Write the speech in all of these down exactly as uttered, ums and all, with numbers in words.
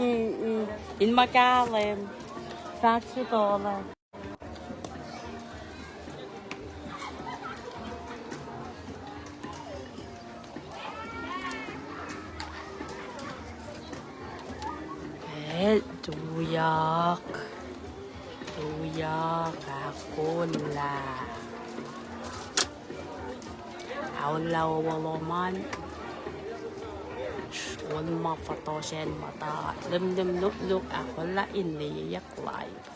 Mm-mm. In ma kahlwem. Fahk se tola. El tuyak. Tuyak ahkolah. Aolla wowo lom an. Srolma fotosen mata. Limlim nuknuk ahkolah in liyeyuck live.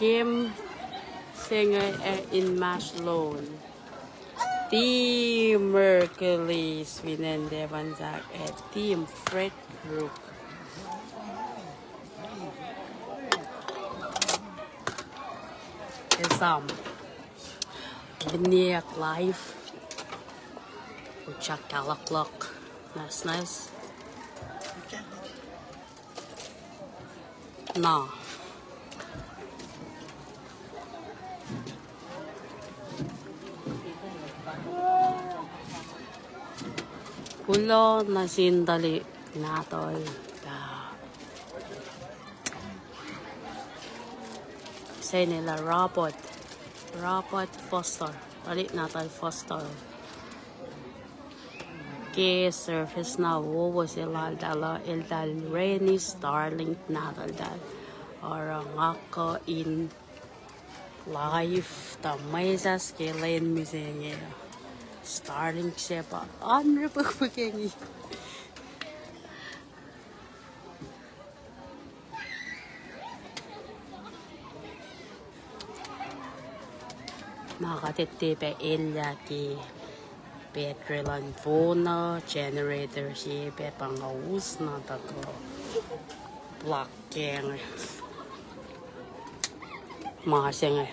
Game se inge ac inmahsrlon Team Hercules, fin acn Tafunsak, ac Team Frederick. Esam. Vineyard life. Utyak kaluhluhk. Nice, nice. Na. Kuloh nuh sin tuhlihk nahtuhl, ah, Senela Robert, Robert Foster, tuhlihk nahtuhl Foster. Ke service na wowo se laltahl uh, eltahl reni Starlink nahtuhltahl. Oruh nga kuh in live tuh mwesahs ke lwen mihsenge. Starlink se pa an repukpukengi. Na kuht etuh pac elyah ke battery luhn phone uh, generator se pac pa nga us na tuhkuh plug ke inge. Ma se inge.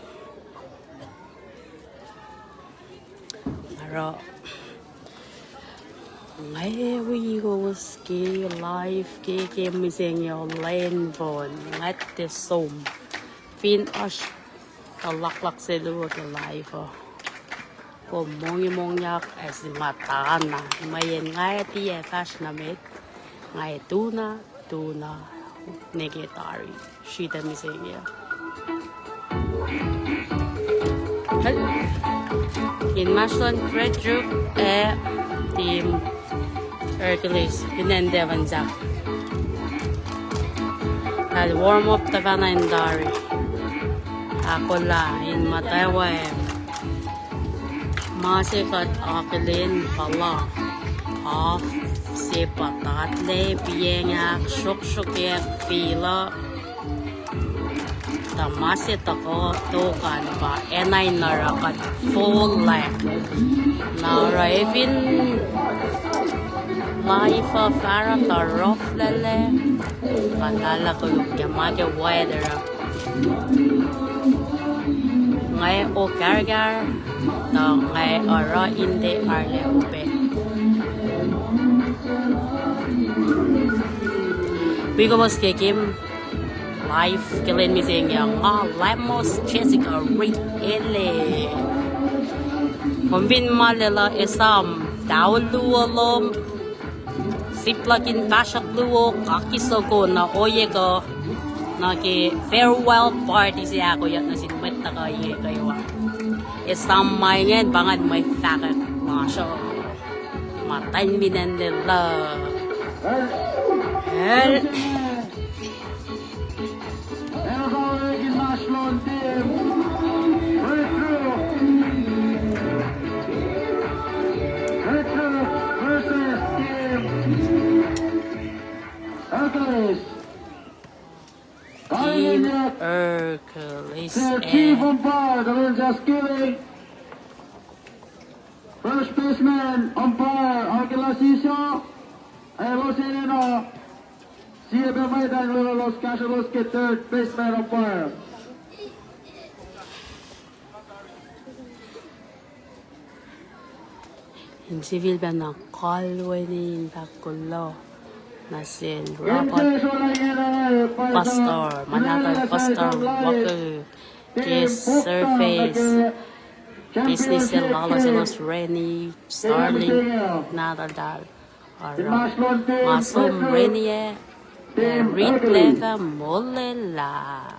Oruh nga wi kowos ke live ke, ke mihsenge lwen phone, nga tiac som. Fin oasr tuhlaklak se luo ke live uh, kom mongi mongyak ac si matana. Mweyen nga tiac fahsr nuh met, nga tuna, tuna nuh ke tari. Sritacl mihsenge. Inmahsrlon Frederick ac Team Hercules, fin acn Tafunsak. Eltahl warm up tuhfahna in tari. Ahkolah in muhtwacwacack. Ma se kuht akihlen puhla off se puhtatlac, piyacng ahksroksrokwack fihl uh. Tuh ma se tuhkuh tok an pa acn in oruh kuht fohlohk. Na oruh fin live uh fah oruh tuh roughlac, kuht lal koluk ke ma ke weather uh. Nga okahrkahr, tuh nga oruh in tiac arlac upac. Wi kowos ke game live ke lwen mihsenge, nga Lamos Jessica Reed Ele. Kom fin ma lwelah esam, tolu lom, sip luhk in fahsruh luo, kaki soko na ohiyac kuh, nuh ke farewell party se ahkoyuck nuh sin mwet tuhkuh ye kwewa. Esam ma ingacn pa ingacn mwe fahkwack lasr uh. Muhtwacn mihsenge lwelah. El Team Hercules. Chief umpire, the just killing. First baseman umpire, Arkilas Iso, ac elos enenuh sie pac muhtwacn lwelah elos kahsrwelos ke third baseman umpire. In sifilpacna kalweni in fahk kuloh. nuh sel Robert Pastor, ma nahtuhl Pastor Walker, ke surface business se lalos elos reni Starlink nahtuhltahl. Oruh ma som reni ah, rit leka molwelah.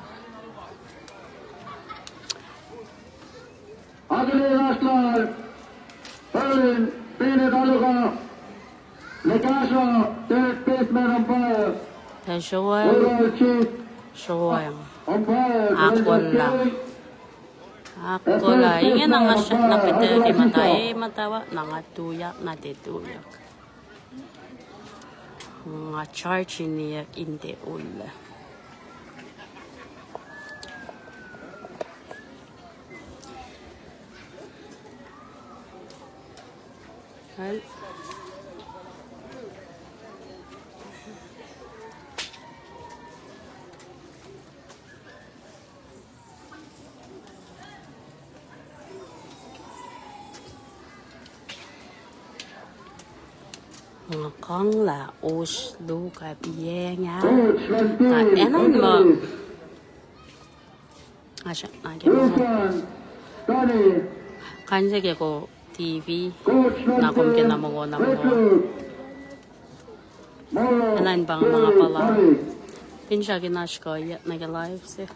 Akele lasr lal Berlin, Pene Taluka, Lekasra, third baseman umpire. Ac sroem, sroem. Akola. Akola. Inge na nga srackna pihtucki muhta, e, muhta wa, na nga tuyak, na tiac tuyak. Nga charge-i niyuck in tiac ullac. Nga kanglah os luo kuh iyacng ah. Tuh enenuh ma asrak na ke mongo. Kain se ke kom T V, na kom ke na mongo, na mongo. Enenuh pa nga pahla. Finsrak in oasr kuhiyuck nuh ke live se.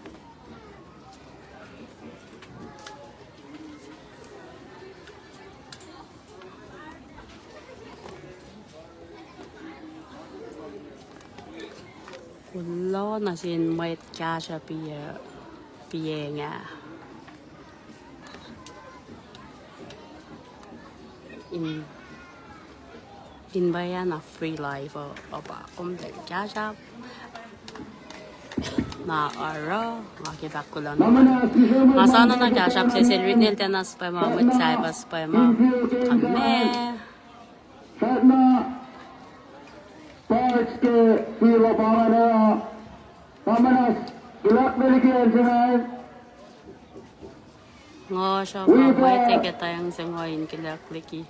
Kuloh nuh sin mwet kahsruh piyac, piyac nga. In, in pwacye na free live uh, uh pa kom tuh kahsruhp. Na oruh, nga ke fahk kuloh na. Nga soano na kahsruhp se sel Ritnel Tenas pwacma, mwet Saibas pwacma. Kamme. Fahk na parts ke field uh pa ingacn, uh, pa muhnahs, kuloh liki acn se ingacn. Nga sruhk mwet ke tahng se nga in kuloh liki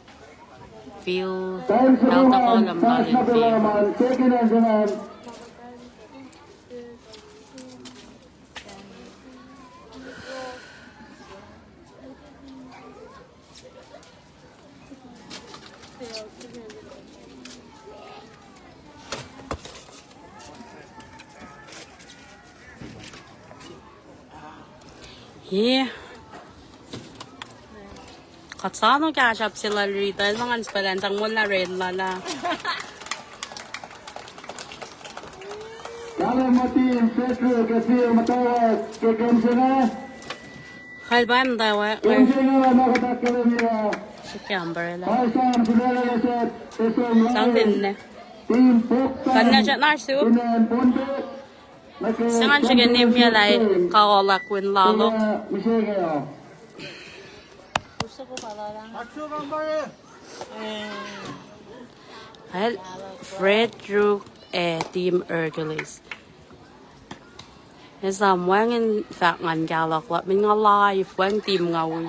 field, pacl tohkoh lom lal in field. Ye. Kuht soano kahsruhp se lal Rita, el ma ngan sifacna sang moul na rel lal ah. Kahlwem nuh sin Petro ke field muhtwacwacack ke game se inge. Kalpah muhtwacwacack. Game se inge ma kuht ahkkahlwemye. Srihke umbrella. Paisam sinelele se, esom lain. Sang tinne. Team Poktan. Kanna chat na su. Inen Ponpe. Se ngan srihke nimye lah kaolah win lalo. Misenge uh. Al Frederick ac Team Hercules. Esam wacngihn fahk ngan kahlak luhk, min nga live wacngihn team nga wi.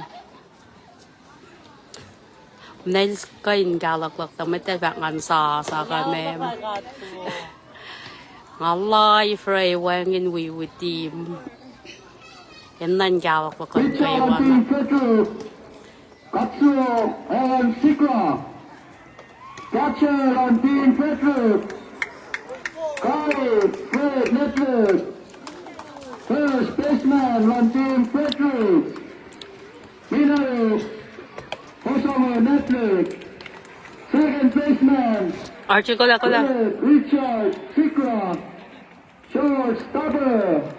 Nels kuh in kahlak luhk tuh mwet el fahk ngan sasa kuh mem. Nga live re wacngihn wi wi team. Enenuh in kahlak luhk kuh in kwewana. Katsuo Alan Sikra. Catcher on Team Frederick, Kai Fred Netlik. First baseman on Team Frederick, Minari Osama Netlik. Second baseman, Archie, kola, kola. Fred Richard Sikra. Shortstopper,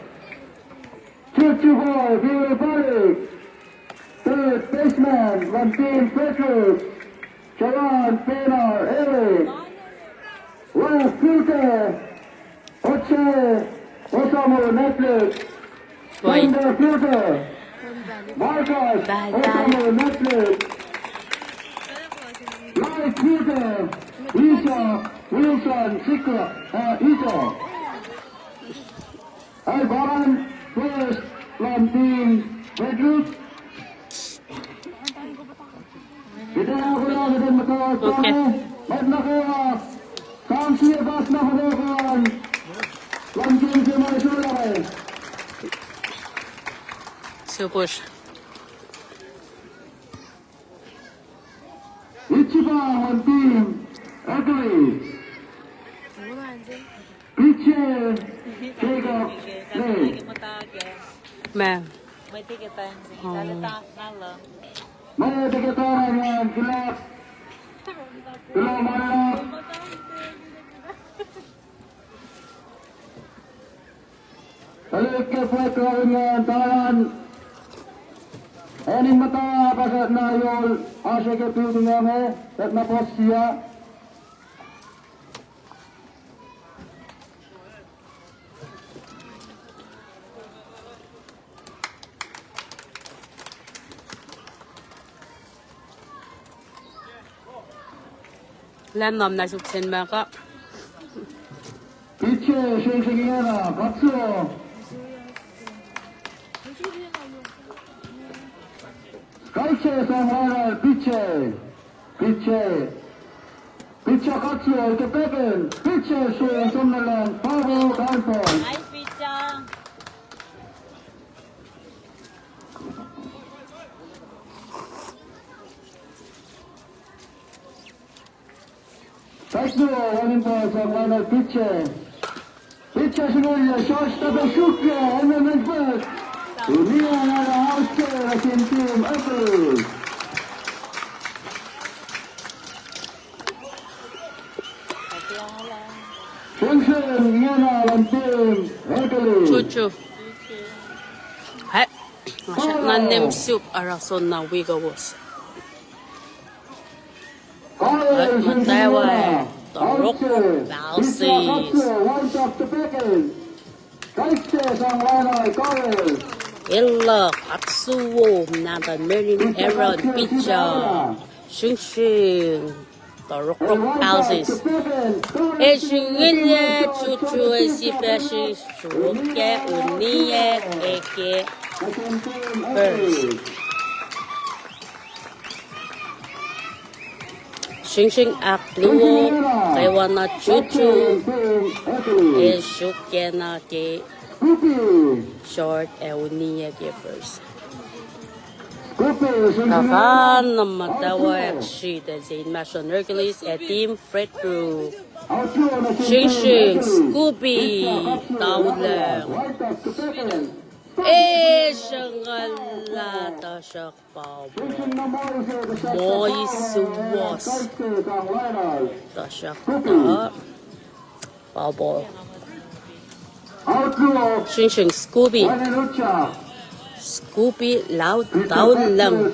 Chuchuko Vilbalik. Third baseman, Lantin Petrus, Charan Penar Eric. Left fielder, Oche Osamu Netflix. Oi. Center fielder, Marcus Osamu Netflix. Right fielder, Isa Wilson Sikra, uh, Isa. Albaran first, Lantin Petrus. Kita aku lah kita mata. Okay. Mat na kaya. Siyuck Asna Honokan, London Jemai Sulawe. Sukohsohk. Ichiba on team, Hercules. Piche, Jacob, Lee. Ma'am. Mwe tiketan se, oh. Lale ta, lalo. Mwe tiketan an, Gilad. Gilad Malak. Lale ke pwet rongan talan. Enin muhta pa Setna yol, oasr ke pit inge, Setna post sia. Lah nom na suk sen ma ka. Piche, sing sing ena, Katsuo. Kaiche sang ena, Piche. Piche. Piche Katsuo, ke peken. Piche, sing som na lang. Pavo, down point. Nice, Piche. Thank you, running back, sang line up, Piche. Piche singucul, Josh Tabasuke, and then first. Unia nara outstay, Rakim team, Apple. Sing sing, Ian Alan team, Hercules. Chuchu. Hai. Masat na nem suk, ara son na wiga was. Kuht muhtwacwacack Toroko Palaces. Ella Katsuo, Nathan Merlin, Aaron Picha, Sing Sing, Toroko Palaces. Ac singilyac Chuchu, ac sifac se Suruke, Uniyac, ac ke First. Sing Sing ahkluo, kwewa na Chuchu, ac suk ke na ke short, ac Uniyac ke first. Tuhfahna muhtwacwacack sritacl se inmahsrlon Hercules ac Team Fred Group. Sing Sing, Scoopy, Taulung. Ac sruhnguhl lah tuhsruhk Pabo. Mois suwohs. Tuhsruhk tuh Pabo. Sing Sing, Scoopy. Scoopy, Lau, Taulung.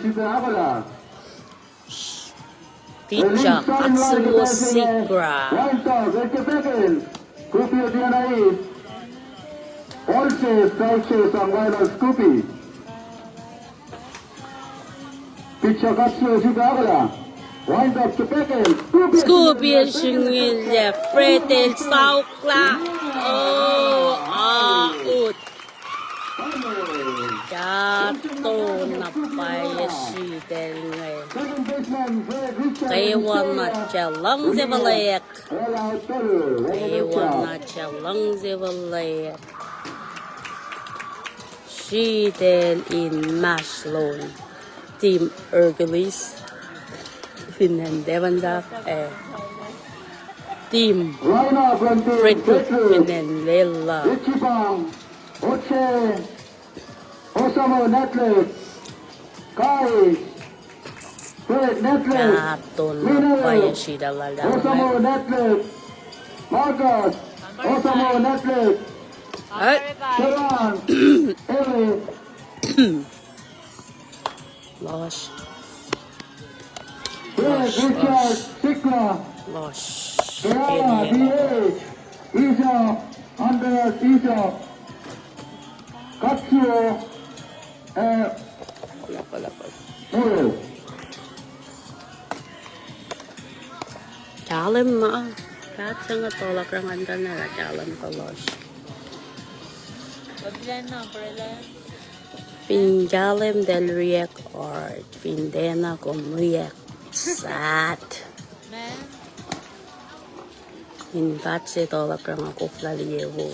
Picha, Katsuo, Sigra. Scoopy, Singil, Fred el saukla. Oh, ah, ut. Kahto na pwacye sritacl inge. Kwewana challenge se volek. Kwewana challenge se volek. Sritacl inmahsrlon Team Hercules. Fin acn Devonshire, eh, Team Frederick, fin acn Lelu. Oche, Osamo Netlik, Kai, Fred Netlik, Mino, Osamo Netlik, Marcus, Osamo Netlik, Sharon, Eli. Lost. Lost, Richard, lost. Sikra. Lost. Kera, D H, Isa, Andreas, Isa. Katsuo, eh, Muro. Kahlwem na. Katsanga tolak rangan kana kahlwem kolos. Fin kahlwem del react art, fin dena kom react sat. In fact se tuh luhk nga koflah liye wo.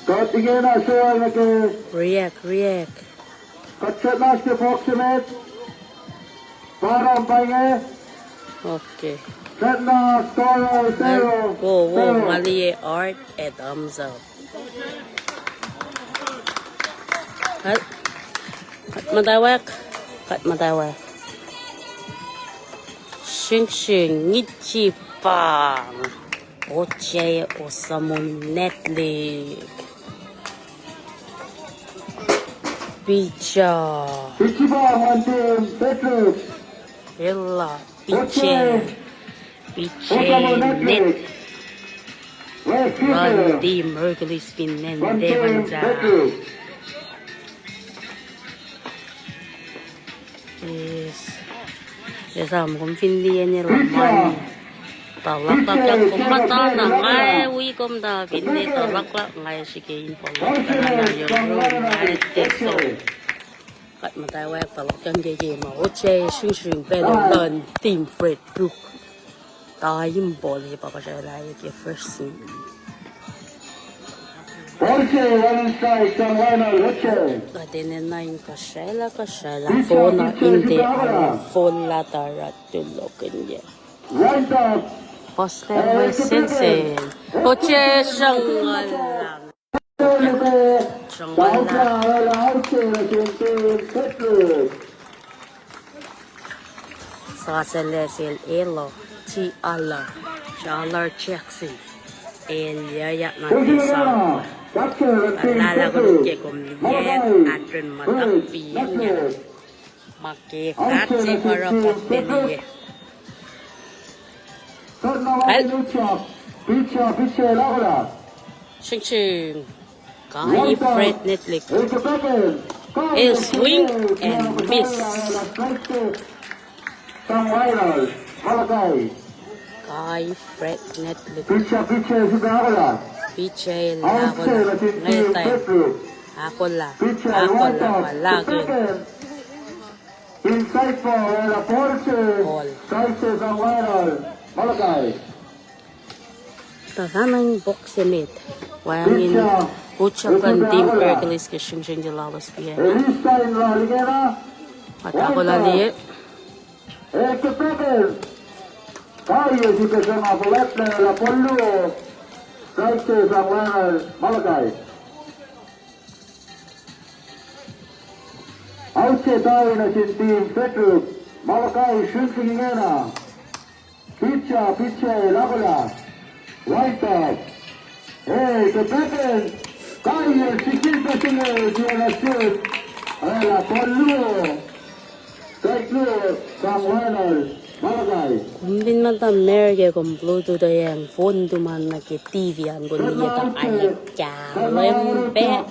Kuht ingena soenake. React, react. Kuht srackna ke box se met. Param pa inge. Okay. Srackna score, zero, wo, wo, zero. Nga liye heart ac thumbs up. Kuht, kuht muhtwacwacack, kuht muhtwacwacack. Sringsring, Ngichipang. Oje, Osamon Netlik. Picha. Ngichipang, one team, Petrus. Ella. Piche, Piche Net. Run team Hercules fin acn Devonshire. Yes. Esam kom fin liye ne laman. Tuhluhk, tuhluhk, tuhluhk, kom muhta na, nga wi kom tuh finne tuhluhk, tuhluhk, nga srihke in fal. Nga srihke in fal. Kuht muhtwacwacack, tuhluhk, tuhluhk ke game uh. Oje, Sringsring, Peter, Lun, Team Fred, Brook. Time ball, e pa kasrala ke first. Ball se, one strike, sang Lionel, Oje. Kuht enenuh in kasrala, kasrala. Fona in te, fon latarat tulokin ye. Right up. Pastor, my sense. Oje, sang Lionel. Sasel sel elo, Chi Ala, Chalar Jackson, el yayak na tisa. Alala koluk ke kom liye, atren matak piyen. Ma ke fat se kara pokpeni. Al. Sringsring. Kai Fred Netlik. El swing and miss. Kai Fred Netlik. Piche lakola. Ngetai. Akola. Akola. Malakin. Inside ball, el apolse. Ball. Side se sang Lionel Malachi. Tafanang box se met. Wangin Uchakan Team Hercules ke Sringsring Jalalos pian. Elisa in lal ingena. Patakola liye. El kepeken. Kai e sike sang apolse, el apolse. Side se sang Lionel Malachi. Outse tari nuh sin team Petruk, Malachi Sringsring ingena. Picha, picha, lakola. Right up. Hey, the back end. Kai el sikil patinge, siena sip. Ala, ball luo. Strike luo, sang Lionel Malachi. Kom fin muhta America, kom Bluetooth oyang phone tuman nuh ke T V an, kom liye tuh ane kahlwem pac.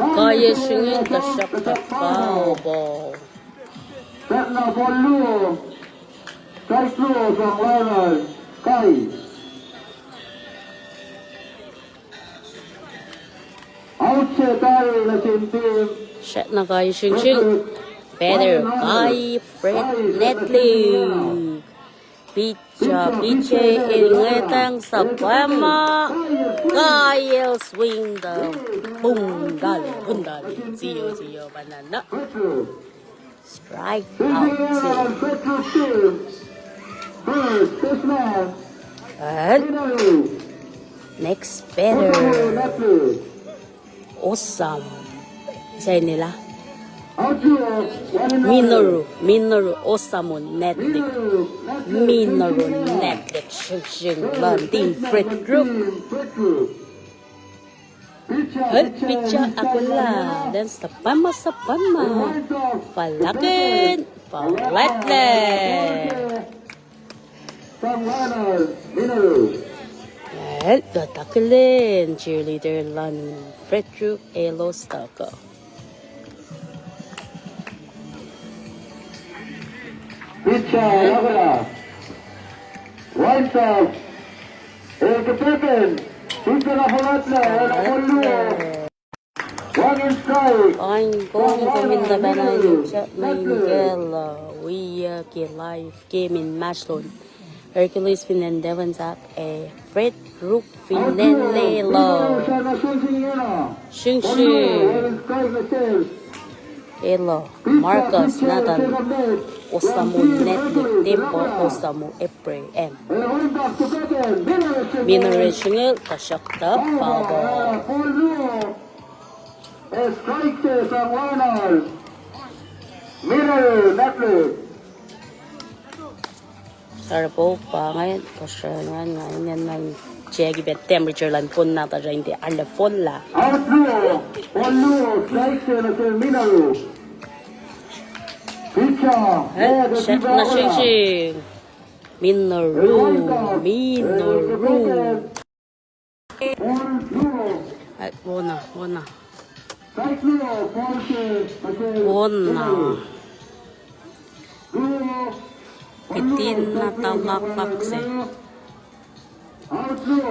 Kai e srihngihn tuhsruhktuh foul ball. Sahk na ball luo. Strike luo sang Lionel. Kai. Outse tari nuh sin team. Srihk na Kai Sringsring. Batter Kai Fred Netlik. Picha, picha, el ngetang sapwacma. Kai el swing the boom, dale, boom, dale. Siyo, siyo, banana. Strike out. And next batter. Awesome. Sainela. Minoru, Minoru, Awesome on Netlik. Minoru Netlik, Sringsring, London, Frederick. Hel picha akula, dan sapama sapama. Falakin, falatla. Hel, tuh takihlen cheerleader luhn Frederick elos tuhkuh. Picha akula. Rise up. El kepepen. Picha na falatla, el na kolua. Paing kom kom in tuhpan alu sap ma in kacl uh, wi ke live ke inmahsrlon Hercules fin acn Devon Zak ac Fred Ruk fin acn Lelo. Sringsring. Elo, Marcus, Nathan, Osamu, Netlik, Tepo, Osamu, Ebre, M. Minor sringel, tuhsruhktuh, Papa. Strike se sang Lionel. Minor, Netlik. Sarpo pa ngan, kosrangan ngan, ngan, ngan, check ibe temperature lan phone na ta jain te ala phone la. Out luo, phone luo, strike se nuh sel Minoru. Pitcher, eh, eh, the shot Minoru. Na sing sing. Minoru, Minoru. Ai, wona, wona. Wona. Kitin na talak pak se.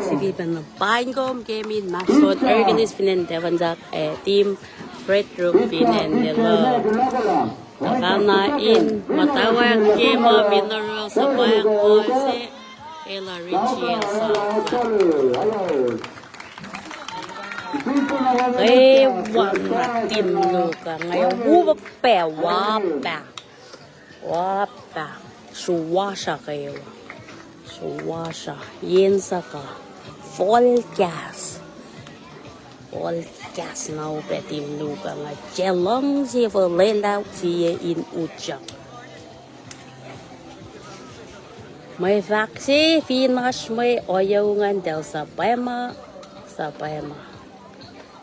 Siki pacna paing kom ke inmahsrlon Hercules fin acn Devon Zak, eh, Team Frederick fin acn Lelo. Tuhfahna in muhtwacwacack ke ma Minoru suhpwacr kol se. Ela Richie el sa. Kwewana Team Luka, nga upac wapah. Wapah. Sruwasra kwewa. Sruwasra. Yen saka. Forecast. Forecast na upac Team Luka, nga jeluhngse fuhlwelah sie in utyak. Mwe fahk se fin oasr mwe ohiyac ingacn, tacl sapwacma, sapwacma.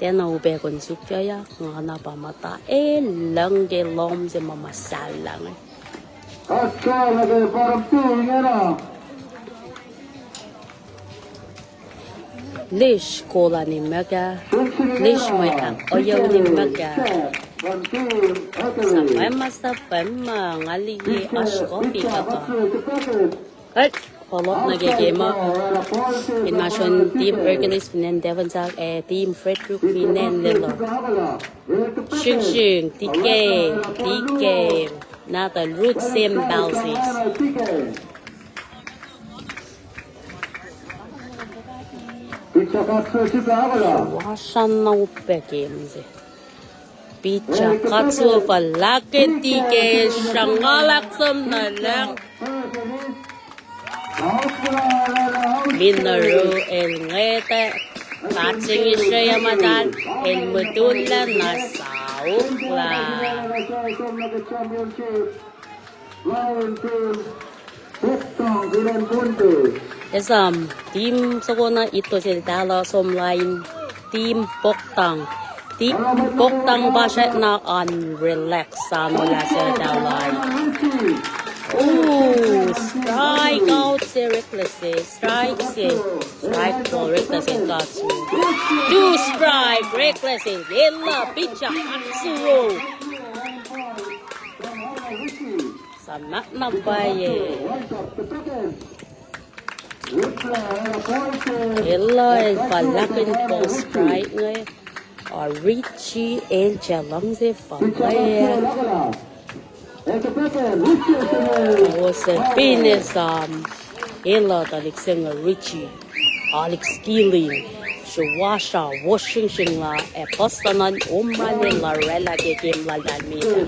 Tiacna upac kuh in suk yoyak, nga na pa muhta e luhngse lohm se ma ma sahlah inge. Lish kola nimuhkah, lish mwe ahkoyau nimuhkah. Sapwacma, sapwacma, nga liye oasr kopi kaka. Kuht fohlohk nuh ke kema. Inmahsrlon Team Hercules fin acn Devon Zak ac Team Frederick fin acn Lelo. Sringsring, T K, T K, Nathan, Ruth, Sam, Balsis. Wasana upac kemse. Pitcher, Katsuo, fuhlahkihn T K, sruhnguhlak som nuh lucng. Minoru el ngwetwack, bat se inge sreyuc muhtahl, el mutullac na saukla. Esam, team soko na ito sel tahl uh som lain, team Poktang. Team Poktang pa srackna an relax, sano lah sel tahl uh. Ooh, strike out se reckless se, strike se, strike ball reckless se, Katsuo. Two strike, reckless se, ela, pitcher, Katsuo. Samat na pwacye. Ela el fuhlahkihn ball strike inge. Ac Richie el jeluhngse fuhlweack. Wo se fin esam. Ela tuhlihk se inge Richie. Alex Killing, sruwasra, wo sringsring la, ac puhs luhn omrale la oraclah ke game lal Dalmina.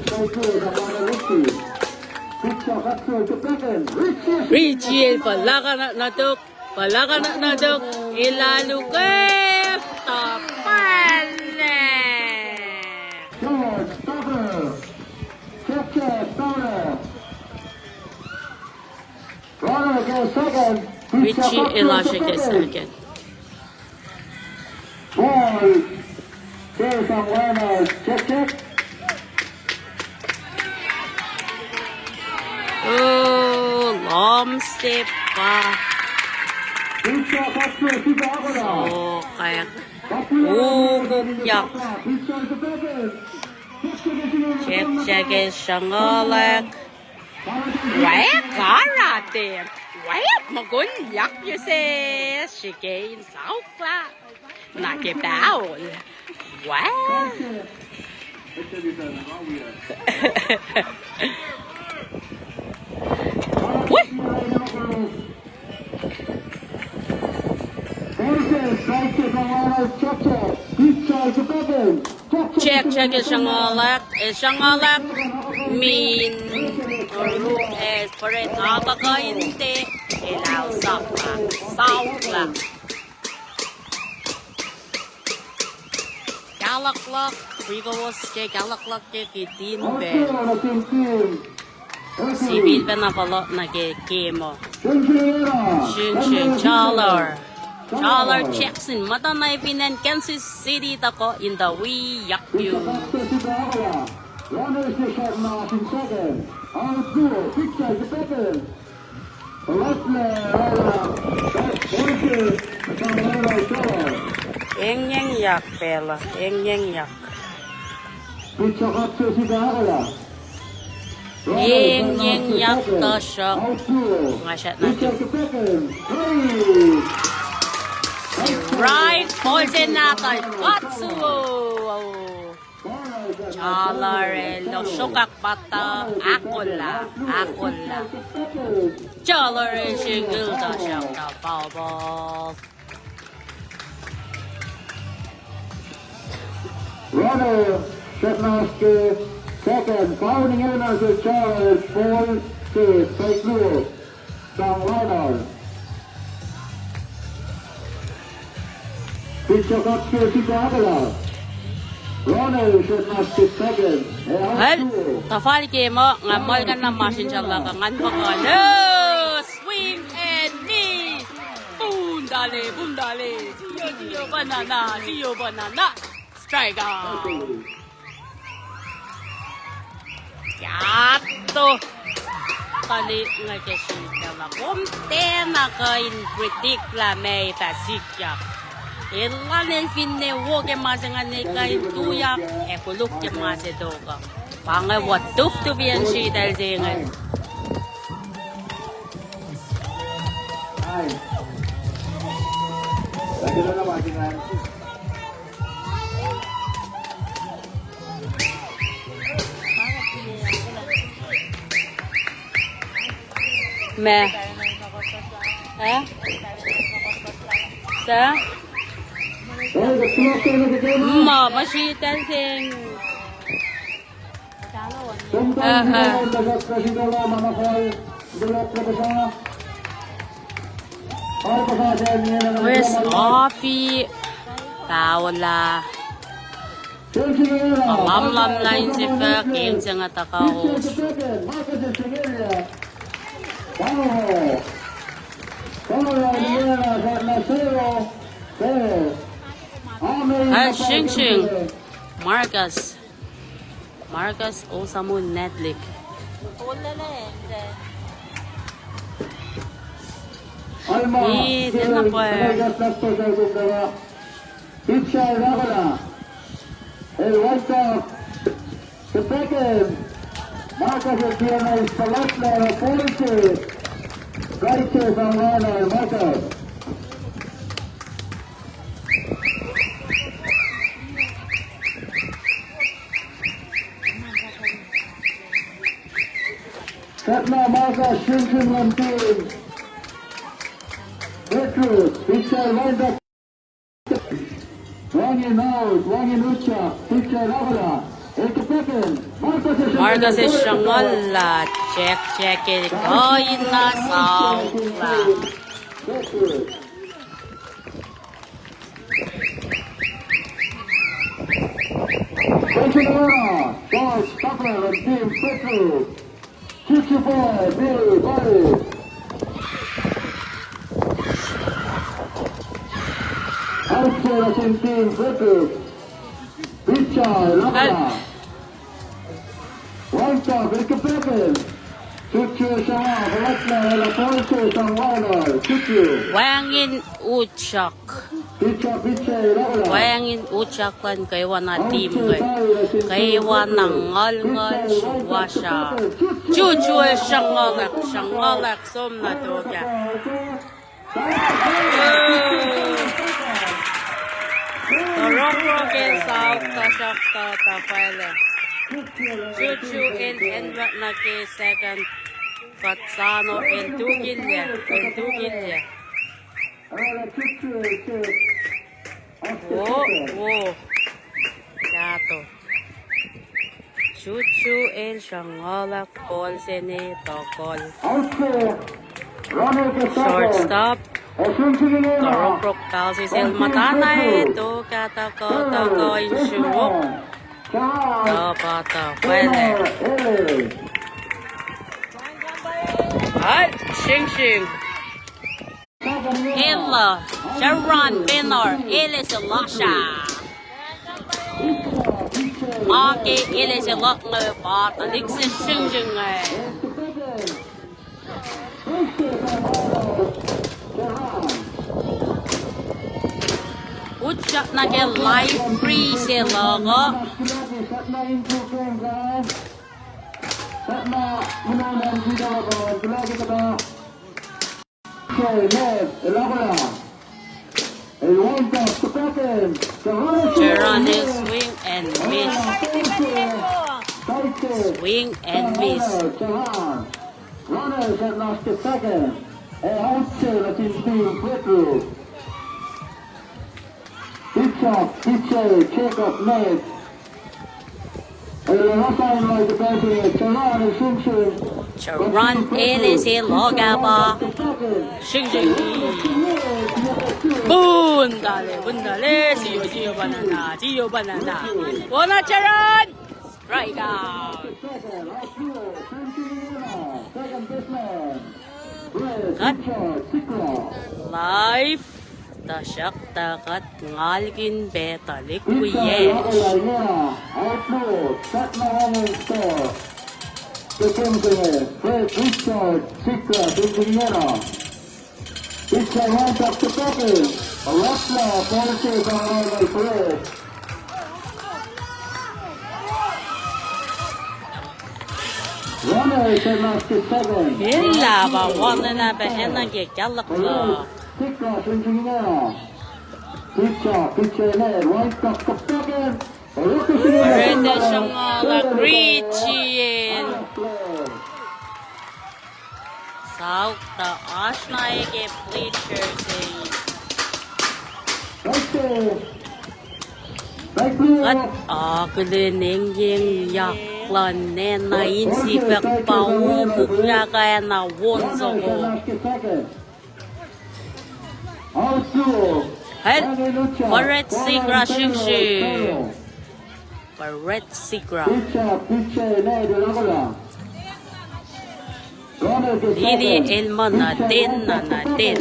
Richie el fuhlahkihn nuh tok, fuhlahkihn nuh tok, ela lukep, tuh pwacye. Richie el oasr ke second. Ball. Ke sang Lionel, check, check. Oh, lohm se pa. Pitcher, Katsuo, Chicago na. Oh, kayak. Oh, kukyak. Check, check, sruhnguhlak. Wek arate. Wek mukul yak yuse. Srihke in saukla. Na ke paol. Wow. Wih! Check, check, el sruhnguhlak, el sruhnguhlak, min, oruk, el pret, apaka inte, el ao sakla, saukla. Kaluhluhk, wi kowos ke kaluhluhk ke kitin pacl. Sifilpacna fohlohk nuh ke game uh. Sringsring, Charler. Charler Jackson, muhtana fin acn Kansas City, tuhkuh in tuh wi yakyu. Engyeng yak pacl uh, engyeng yak. Engyeng yak tuhsruhk nga srackna tu. Right, ball se nahtuhl Katsuo. Charler el lohsrokak pahtuh, ahkolah, ahkolah. Charler el single tuhsruhk foul ball. Runner, srackna ke second, foul ingena ke Charles, foul ke strike luo sang Lionel. Pitcher kak ke sika ahkolah. Runner, srackna ke second, ac out. Tuhfal ke muh nga muhlkuhnlah masrinsral luhk uh ngan fuhkuh. Swing and miss. Bundale, bundale. Tiyo, tiyo, banana, tiyo, banana. Strike out. Yato. Kali nga ke sritacl uh. Kom tiacna kuh in predict lah meac fah sikyak. Elan el finne wo ke ma se ingacn, el kuh in tuyak ac koluk ke ma se tok uh. Pa inge wo tuftufiyacn sritacl se inge. Meac? Eh? Suc? Ma, ma sritacl se inge. Aha. Wes Afi Paola. Alamlam lain se fuhkah ke eng se nga tuhkuh os. Al Sringsring. Marcus. Marcus Osamun Netlik. Ih, tiacna pwacye. Pitcher ahkolah. El wind up. Sepakem. Marcus el tiacna ispalatlah, ball se. Strike se sang Lionel Marcus. Srackna Marcus Sringsring luhn team Petrus, pitcher wind up. Wacngihn out, wacngihn utyak, pitcher ahkolah. Marcus el sruhnguhl lah, check, check el kuh in na sauklah. Petrus. Petrus, Charles Kaplan and team Petrus. Chichi boy, Billy, Barry. Out se nuh sin team Petrus. Pitcher, Laka. Wind up, el ke paken. Chuchu sruhnga, fuhlwact lah, el ball se sang Lionel. Chuchu. Wacngihn utyak. Pitcher, pitcher, Laka. Wacngihn utyak luhn kwewana team inge. Kwewana nguhlnguhl suwohsra. Chuchu el sruhnguhlack, sruhnguhlack, som na tok ah. Toroko ke saok, tuhsruhktuh tuhfahlah. Chuchu el enwak nuh ke second. Kuht soano el tukilya, el tukilya. Wo, wo. Kahto. Chuchu el sruhnguhlak ball se ne tokol. Shortstop. Torokrok pal se sel muhtana e, tuh kahto kuh, tuh kuh in sruok. Tuh pa tuh fahlah. Al, sringsring. Ella, Sharon Benor, Elise Lasha. Ake Elise Loknge pa tuhlihk se sringsring inge. Utyak nuh ke live free se luhk uh. Sharon el swing and miss. Swing and miss. Runners at last second. Out se nuh sin team Petru. Pitch up, pitch a, check up, net. Sharon el se loga pa. Sing, sing. Bun tale, bun tale. Siyo, siyo banana, siyo banana. Wona Sharon. Strike out. Kuht live, tuhsruhktuh kuht ngalkin pac tuhlihk wiyacsr. Ella pa won ena pa ena ke kahlak la. Orete sruhnguhlak Richie el. Saok tuh oasr na ke bleachers se. Kuht akihlen engyeng yak luhn nacna in sifwack pa ukuk yak na won soko. Hel, Barrett Sigrah sringsring. Barrett Sigrah. Lili el muh na ten, na na ten.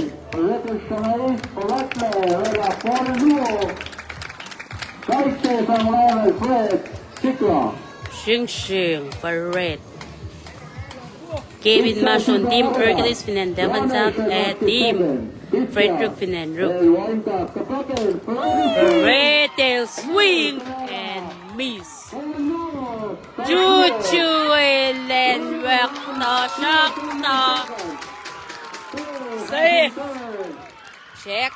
Sringsring, Barrett. Kevin Mashon, Team Hercules fin acn Devon South, ac Team Frederick fin acn Ruk. Barrett el swing and miss. Chuchu el enwek, tuhsruhktuh safe. Check,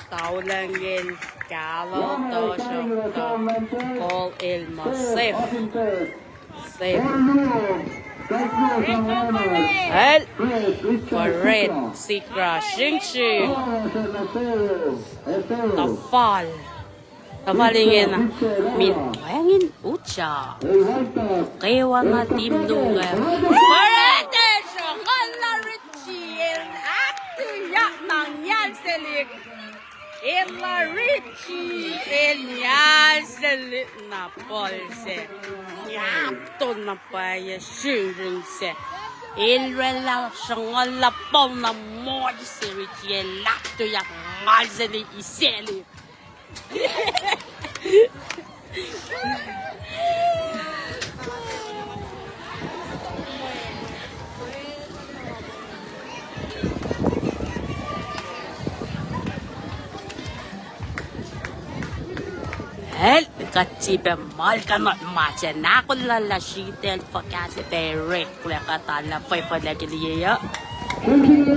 taulangel, kahlwem, tuhsruhktuh ball el muh safe. Safe. Hel, Barrett Sigrah sringsring. Tuhfal. Tuhfal ingena. Min wacngihn utyak. Kwewana team Ruk ah. Barrett el sruhnguhl la Richie el ahktuyak na ngial selihk. Ella Richie el ngial selihk na ball se. Ngiahto na pwacye sringsring se. El oraclah sruhnguhl la ball na moul se Richie el ahktuyak ngal selihk iselihk. Hel, kuht sifilpac malkanot ma se na kolala sritacl fuhkah se pac oreklac kuht ala fwefwelac ke liye uh.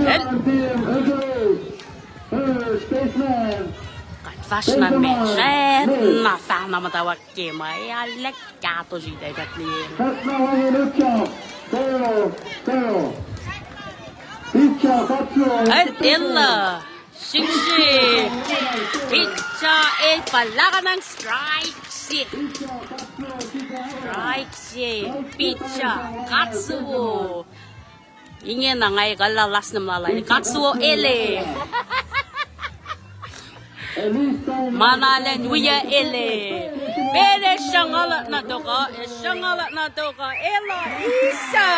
Hel. Kuht Oasr na me sret na fahna muhtwacwacack ke ma e alek kahto sritacl kuht liye. El, el, uh, srihsrihk. Pitcher el puhlakihn strike se. Strike se. Pitcher, Katsuo. Ingena nga ekuhllah last name lal ah, Katsuo Ele. Ma na elan wi Ele. Pacl ac sruhnguhl na tok uh, ac sruhnguhl na tok uh, El, uh, Isa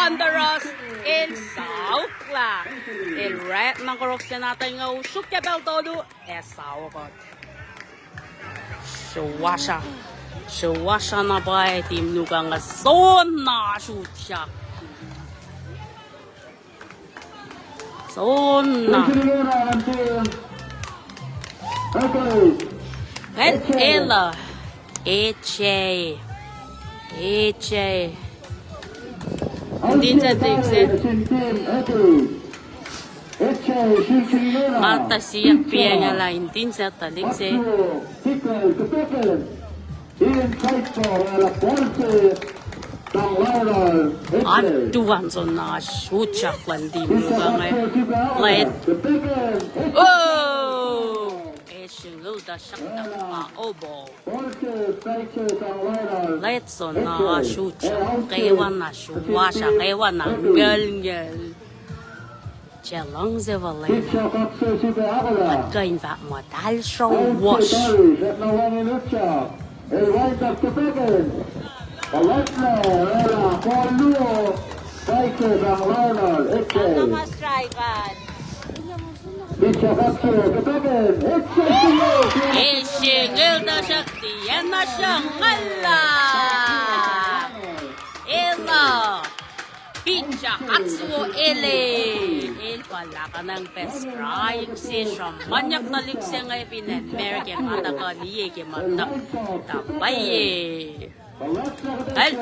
Andras, el sauklah. El rat na korok se na tuh nga usruk ke pacl tolu, ac saukot. Sruwasra. Sruwasra na pwacye team Nuka inge, soenna sutyak. Soenna. Pacl, Ela. Echei. Echei. Intin sa lik se. Mata siap piang ala intin sa tuh lik se. Atuan soenna sutyak luhn team Nuka inge. Late. Oh! Ac singucul tuhsruhktuh pa obo. Late soenna sutyak, kwewana sruwasra, kwewana ngulngul. Tiac luhngse volena. Kuht kuh in fahk muh talsro wosh. Ac singucul tuhsruhk tiacna sruhnguhl. Ela. Pitcher Katsuo Ele. El puhlakihn pac strike se, sruhmuhnyuck tuhlihk se inge fin acn America ma tuhkuh liye ke ma tuh, tuh pwacye. El,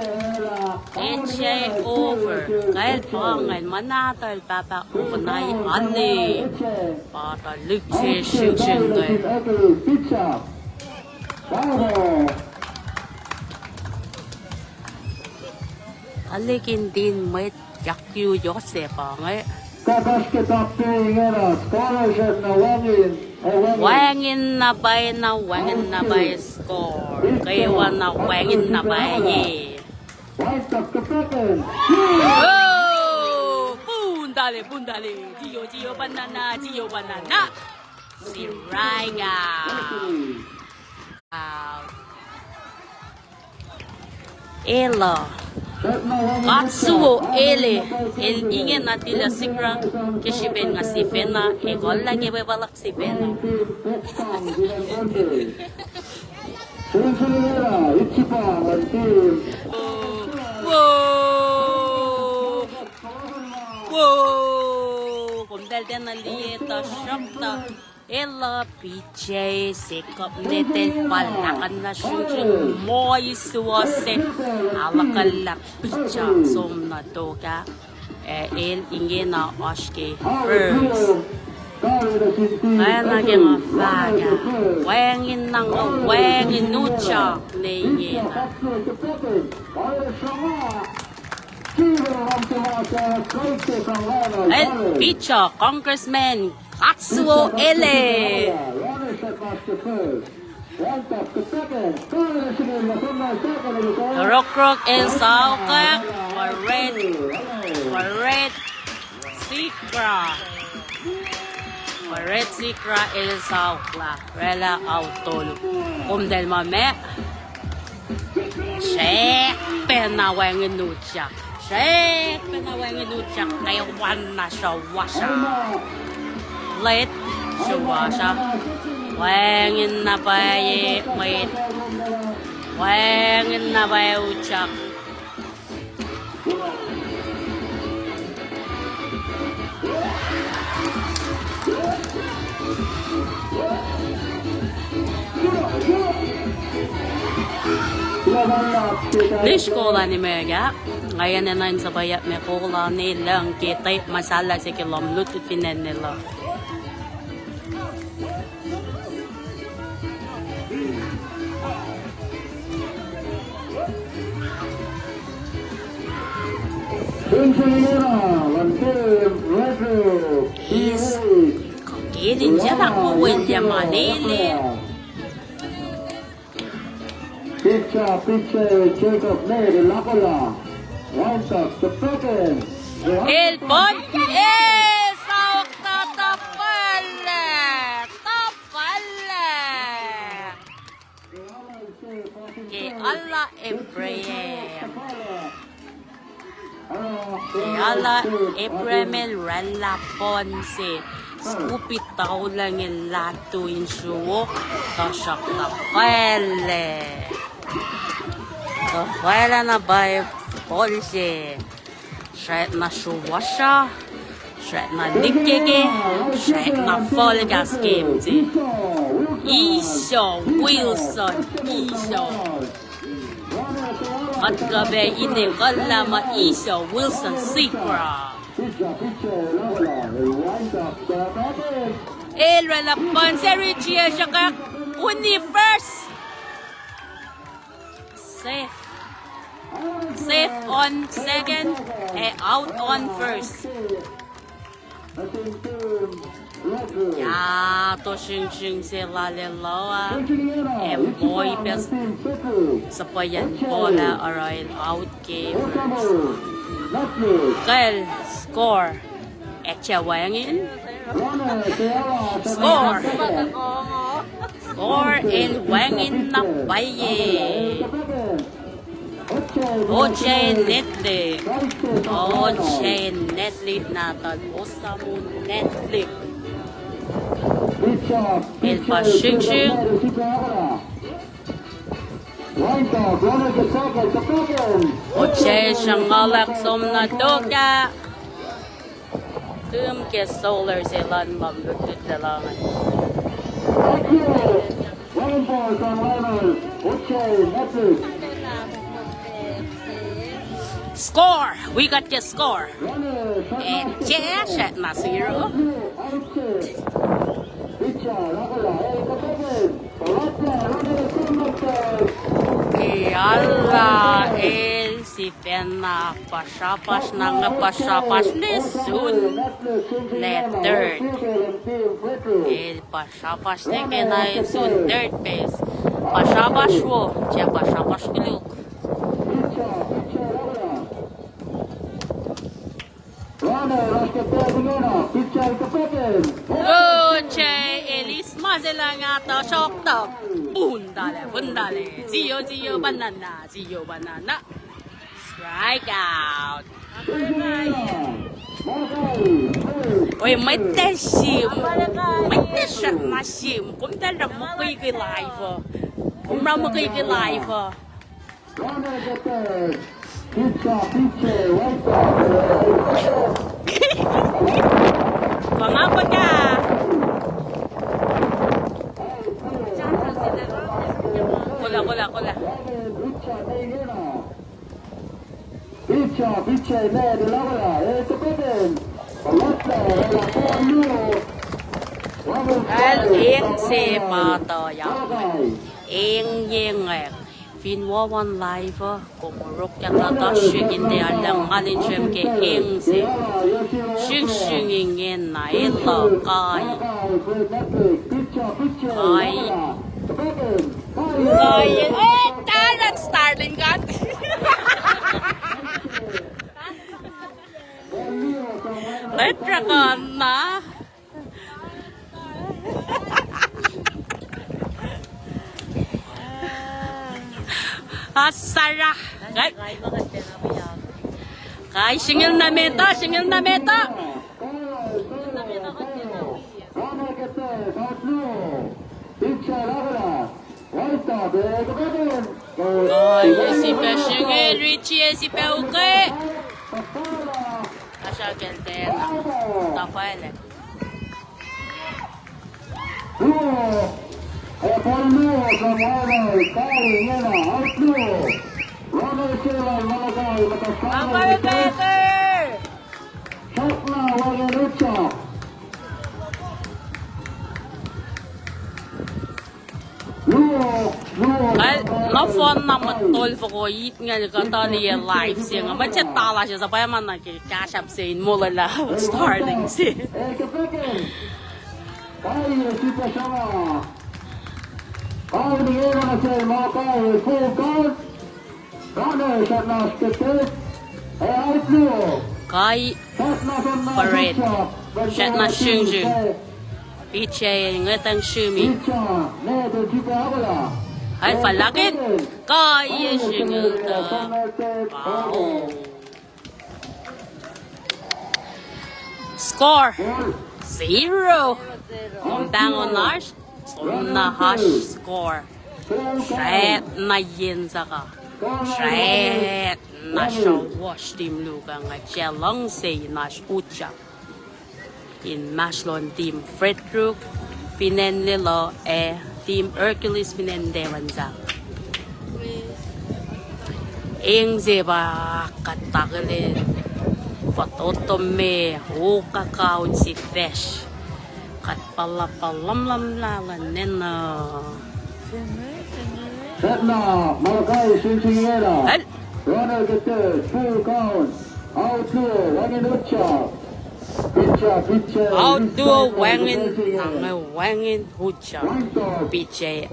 Echei over. Kacl pa ingacn, ma na tuh el pahpah overnight ale. Pa tuhlihk se srihsrihk inge. Tuhlihk intin mwet yakyu yohse pa inge. Wacngihn na pwacye na, wacngihn na pwacye score. Kwewana wacngihn na pwacye. Oh! Pun tali, pun tali. Tiyo, tiyo, banana, tiyo, banana. Strike out. Ela. Katsuo Ele. El ingena tilac sikra ke srihpen nga sifacna ekuhllah ke pwepuh luhk sifacna. Wo! Wo! Komtahl tiacna liye tuhsruhktuh. Ela Pichei se kuh netel puhlakihn na srihsrihk moisuwohs se. Aluhkuhllah Pichei som nuh tok ah. Ac el ingena oasr ke first. Kaena ke nga fahk ah, wacngihn na nga wacngihn utyak ne ingena. El Pichei, Congressman Katsuo Ele. Rokrok el saukwack, Red, Red Sikra. Red Sikra el saukwack. Oraclah out tolu. Komtahl ma ma. Srackpacna wacngihn utyak. Srackpacna wacngihn utyak. Kwewana sruwasra. Late sruwasra. Wacngihn na pwacye mwet. Wacngihn na pwacye utyak. Nis kolan America, nga enenuh in suhpweyuck me kolan lucng ke tape ma sahlah se ke lohm lutlut fin acn Nelo. Eis, kakelin se lah ma welya ma lele. Pitcher, pitcher, Jacob Ned, Lakola. Windup, the second. El pun, el saok na tafalah, tafalah. Ke Allah Abraham. Ke Allah Abraham el oraclah pun se. Scoop it tauleng el latu in sruok. Tuhsruhk tafalah. Tafalah na pwacye pun se. Srackna sruwasra, srackna likkeke, srackna fal kahs game se. Isho Wilson, Isho. Kuht kuh pac in ekuhllah muh Isho Wilson Sikra. El oraclah pun se, Richie el sruhkwack, uni first. Safe. Safe on second, eh, out on first. Ya, tohsringsring se lal el loh ah. Ac moi pac suhpweyacn ball ah oruh el out ke first. Kal score. Ac tiac wacngihn. Score. Score el wacngihn na pwacye. O J Netlik. O J Netlik nahtuhl Osamu Netlik. El pa sringsring. O J sruhnguhlak som na tok ah. Tum ke solar se luhn ma lutlut lac lah. Score! Wi kuht ke score! Eh, J srackna zero. Ke Allah el sifacna pahsrapahsr na nge pahsrapahsr nuh sun lac third. El pahsrapahsr nuh ke na sun third base. Pahsrapahsr wo, tiac pahsrapahsr koluk. Oje, elis ma se lah nga tuh soktok. Pundale, pundale. Zero, zero, banana, zero, banana. Strike out. Oi, mwet uh sim. Mwet uh srackna sim. Kom tuh oruh mukwikwi live uh. Kom oruh mukwikwi live uh. Kola, kola, kola. Al eng se pa tuyak. Eng ye ngwac. Fin wacngihn live uh, kom orok ke tuh srihk in tiac arlac ngal in srem ke eng se. Sringsring ingena eluh kai. Kai. Kai. Eh, talan Starling God. Letra kana. Asara. Kai. Kai, single na meta, single na meta. Kai, sifilpac single, Richie, sifilpac uke. Asal kacl tena. Tafaela. Kal, no Fun na mwet tolfoko it nge kuhtuh liye live se inge. Mwet se tala se suhpwacma nuh ke Cash App se in molwelah Starlink se. Kai Fred, srackna sringsring. P J ngwetacng srihmi. Ai, falakit. Kai srihmi. Wow. Score, zero. Kom pahngon oasr, som na oasr score. Srackna yen saka. Srackna sruhwohsr team luhk inge, sie luhngse in oasr utyak inmahsrlon team Frederick fin acn Lelu ac team Hercules fin acn Devon sang. Eng se pa kuht akihlen fototo me, o, kaun sifacsr. Kuht puhla puhla lumlumlah luhn enenuh. Srackna, Malachi, sringsring ingena. Runner ke third, full count. Out luo, wacngihn utyak. Pitcher, pitcher, out luo, wacngihn, wacngihn utyak. Pitcher.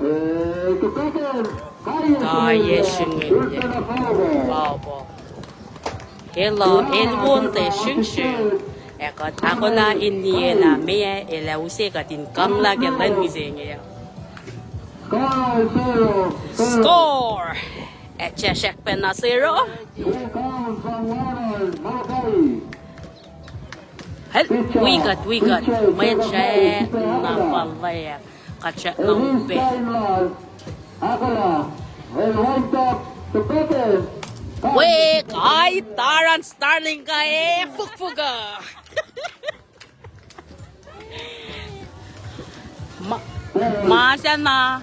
Kai srihmi. Foul ball. Elos, el won tuh sringsring. Ac kuht ahkolah in liyelah meac el ac use kuht in kuhnglah ke lwen mihsenge. Score! Ac srack pacna zero. Wi kuht, wi kuht, mwet srackna fal lac, kuht srackna upac. Wi, kai taran Starlink ah, e, fukfuk uh. Ma, ma sacna,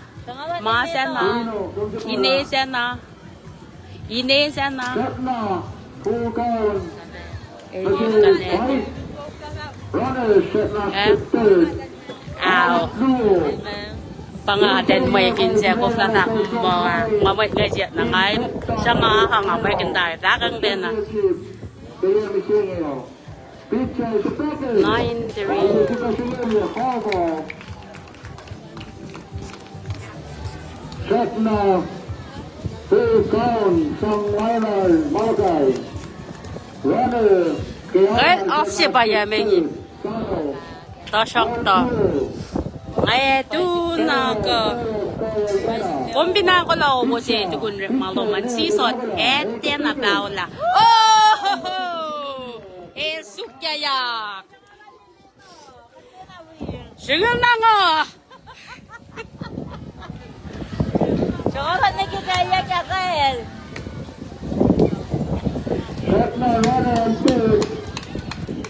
ma sacna, ine sacna, ine sacna. Au. Pa nga atacn mwekihn se koflah fahk muh, ma mwet nge siyuck na nga, sruhnga, nga mwekihn tari fahkwacng pacna. Nine three. Srackna, full count, sang Lionel Malachi. Runner ke, kuht off se pa ya mengi. Tuhsruhktuh nga tu na kuh, kom fin ahkolah owo se tukun orekma lom an, sisot, ac tiacna paolah. Oh! El sukyayak. Singucul na nga. Sokora neke kaya kakal. Srackna runner on third.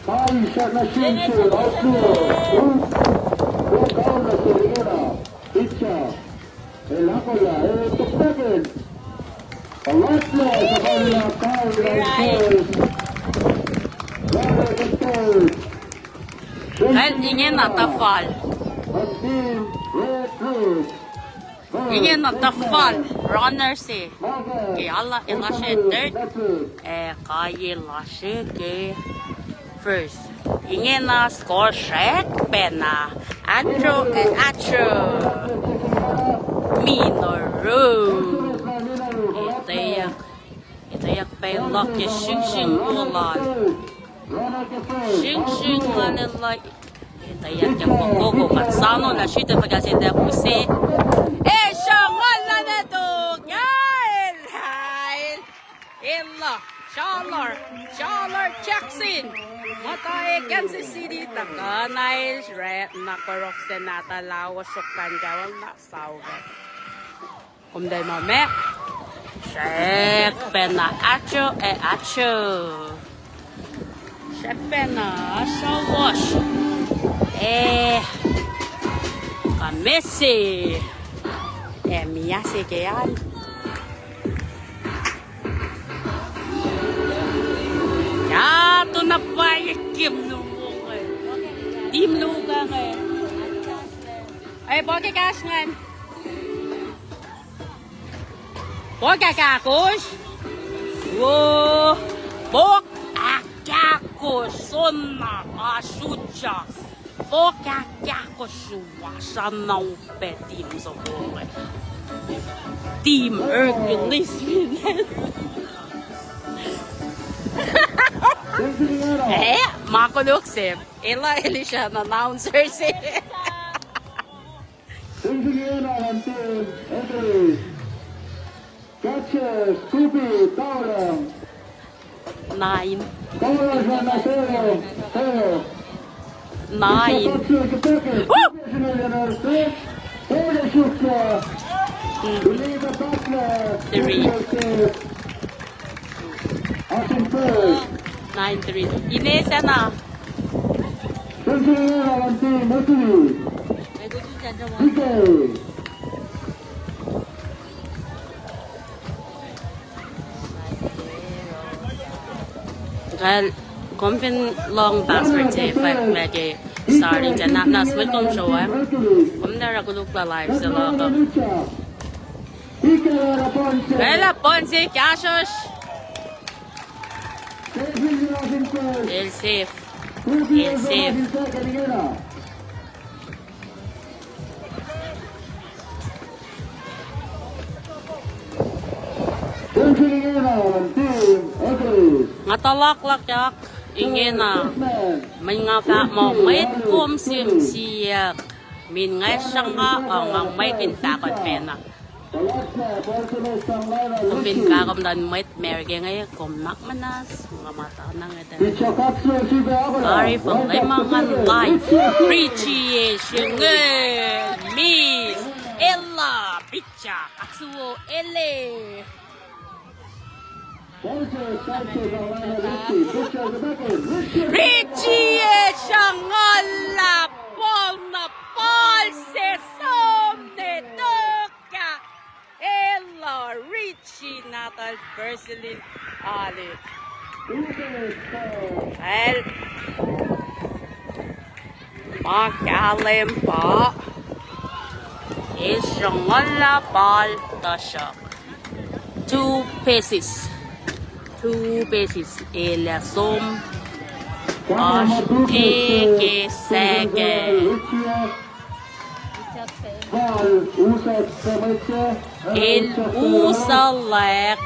Kai srackna sringsring, out luo. Full count nuh sel ingena. Pitcher. El ahkolah, el toptaken. Alatlah, sahfallah, kai, kai, kai. Runner on third. Kal ingena tuhfal. Ingena tuhfal runner se. Ke alu elasr third. Ac kai elasr ke first. Ingena score srack pacna. Atro, eh, atro. Mino ro. Etweyuck. Etweyuck pac luhk ke sringsring wo lal. Sringsring lal elan. Etweyuck ke fokoko kuht soano lah sritacl fuhkah se tuh use. E, sruhnguhl lal eto. Ngael, ngael. Ella, Shalor, Shalor Jackson. Muhta e Kansas City, tuhkuh na el srackna korof se nahtuhlah osrok pan kawal na saure. Kom dai ma me. Srack pacna atro, eh, atro. Srack pacna asrawohsr. Eh, ka mese. Eh, mia se ke an. Ya, tu na pa ye kim nu. Tim nu ka nge. Eh, pa ke kas ngan. Pok ahkahkosr. Wo. Pok ahkahkosr. Sonna asutyak. Pok ahkahkosr. Wasana upac team soko. Team Hercules. Eh, ma koluk se. Ela Elisha na announcer se. Engineer and team, entry. Catcher, Scooby, Taulang. Nine. Taulang, Taulang, Taulang. Nine. Catcher, Catcher. Woo! Three. Nine three. Ine sana. Kal, kom fin lohng password se, fahk ma ke, sorry, tiacna, na smet kom show, eh. Kom na ra koluk la live se la ka. Ela pon se kahsruhsr. El safe. El safe. Nga tuhlaklakyak ingena. Mweyen nga fahk muh mwet kom sim siyuck. Min nga sruhnga, uh, nga mwekihn fahkot mena. Kom fin fahk kom luhn mwet America inge, kom nuhnak muhnahs, nga muhta na ngwetacng. Tari fuhlweacng ngan live. Richie Eshengen. Miss. Ella. Pitcher. Aksuo ele. Richie Eshengen lah ball na ball se som ne tok ah. Ella Richie nahtuhl Versilin Alik. El ma kahlwem pa. Eshengen lah ball tuhsruhk. Two bases. Two bases. El ac som. Oasr eke second. El usahlak.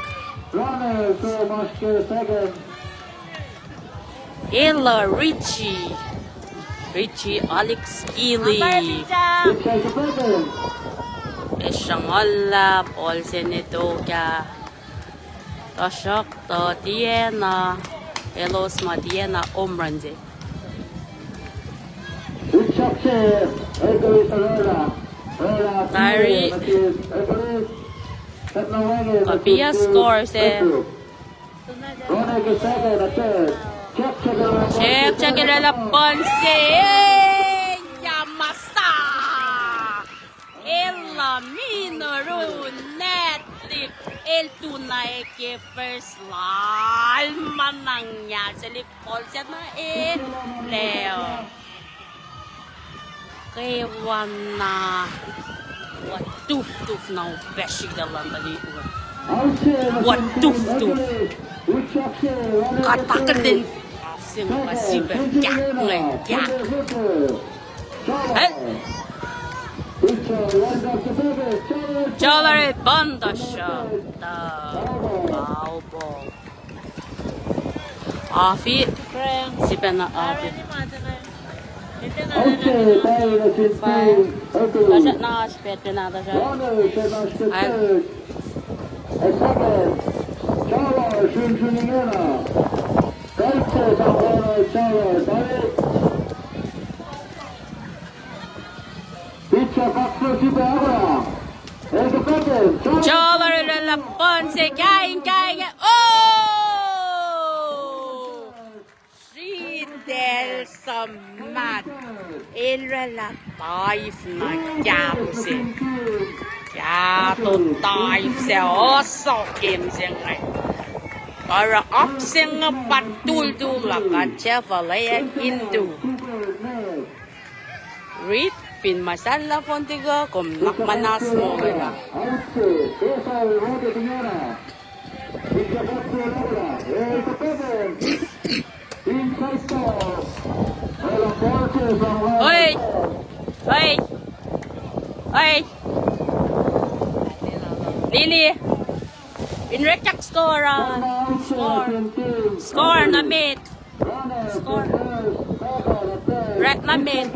Ella Richie. Richie Alex Kili. Eshengen lah ball se ne tok ah. Tuhsruhk tuh tiacna, elos ma tiacna home run se. Tari. Copy a score se. Check, check, el lah pon se. Yamasa. Ella Minoru Netlik el tuna eke first lal manang ya selik ball se na e leo. Kewana. What tuf tuf now bashing the London. What tuf tuf. Katakalin. Sing ka sibe. Kak nge kak. Hel. Jolare banda shot. Foul ball. Afi. Sipacna afi. Fine. Tashat na oasr pacl pacna tashat. Hel. Jolare lah pon se kain kain. Oh! Sritel Samat. El oraclah dive na kahto se. Kahto dive se, oso game se inge. Oruh oak se inge pa tultul lah kuht sifil into. Reed Fin ma salla fon tikuh, kom nak manas mo ngena. Oi! Oi! Oi! Lili! In rekak score, uh, score. Score na met. Score. Rat na met.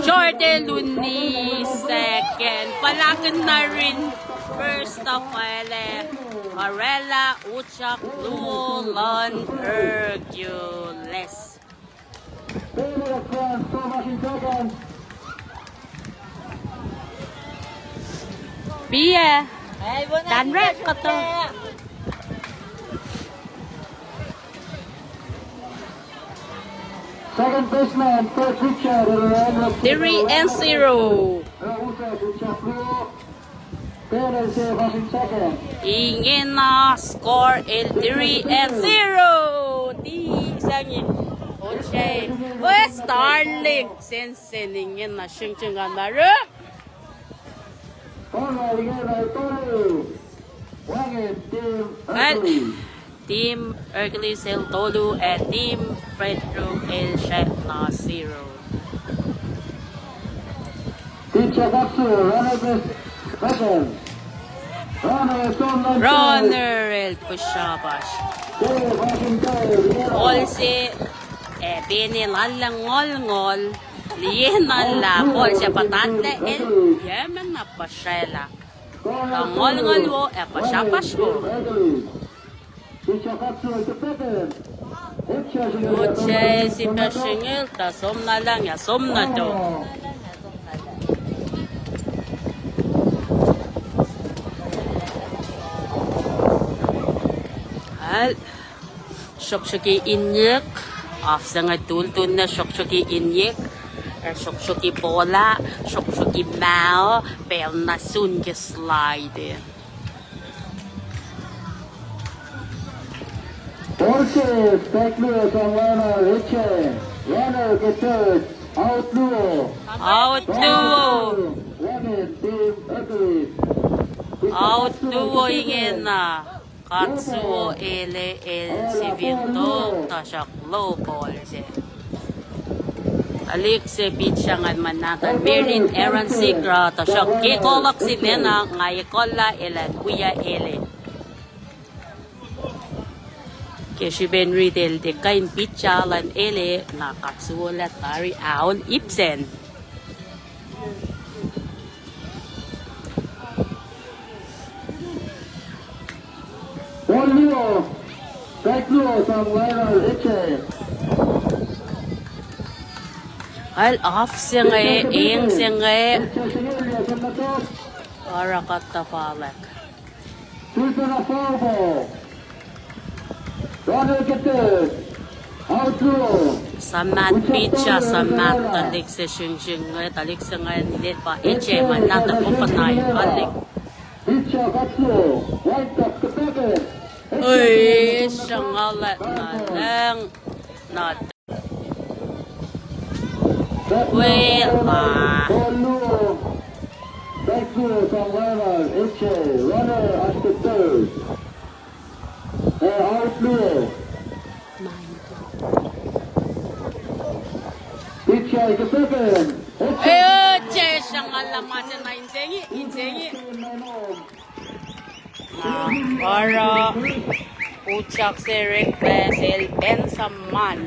Jordan Luni second. Palakin Narin first of all, eh. Arela Uchak Luo Lon Hercules. Pia. Tanrek kata. Second baseman, third pitcher, three and zero. Ingena score el three and zero. Ti sangi. Oce. West Starling. Sensen ingena singsingan maru. Well, Team Hercules el tolu, ac Team Fredro el srackna zero. Runner el pihsrapasr. Kol se, eh, pene lallangolngol, liye na lah kol se patatle el, yemen na pahsraclah. Tuh ngolngol wo ac pahsrapasr wo. Oce sipac sringel tuh som na lang ac som na tok. Al, sroksroki inyek, af se inge tultunne sroksroki inyek, ac sroksroki pola, sroksroki mao, pacl na sun ke slide. Ball ke strike luo sang liner, Eche. Runner ke third, out luo. Out luo. Out luo ingena. Katsuo Ele el sifil tok, tuhsruhk low ball se. Tuhlihk se pitcher ingacn muh Nathan Merit Aaron Sigra, tuhsruhk ke kolok sinena nga ekuhllah elan wia Ele. Ke srihpen rit el tiac kuh in pitcher luhn Ele, na Katsuo lah tari aol ipsen. Ball luo, strike luo sang liner Eche. Al off se inge, eng se inge. Oruh kuhtuh fahluhk. Suhpwacr na foul ball. Suhmaht pitcher, suhmaht tuhlihk se sringsring inge, tuhlihk se inge nilel pa Eche, ma nahtuh Kofanai, tuhlihk. Oi, sruhnguhl na lang, na Wela. Eche sruhnguhl lah ma se na insengi, insengi. Na, oruh, utyak se oreklac sel Ben Saman.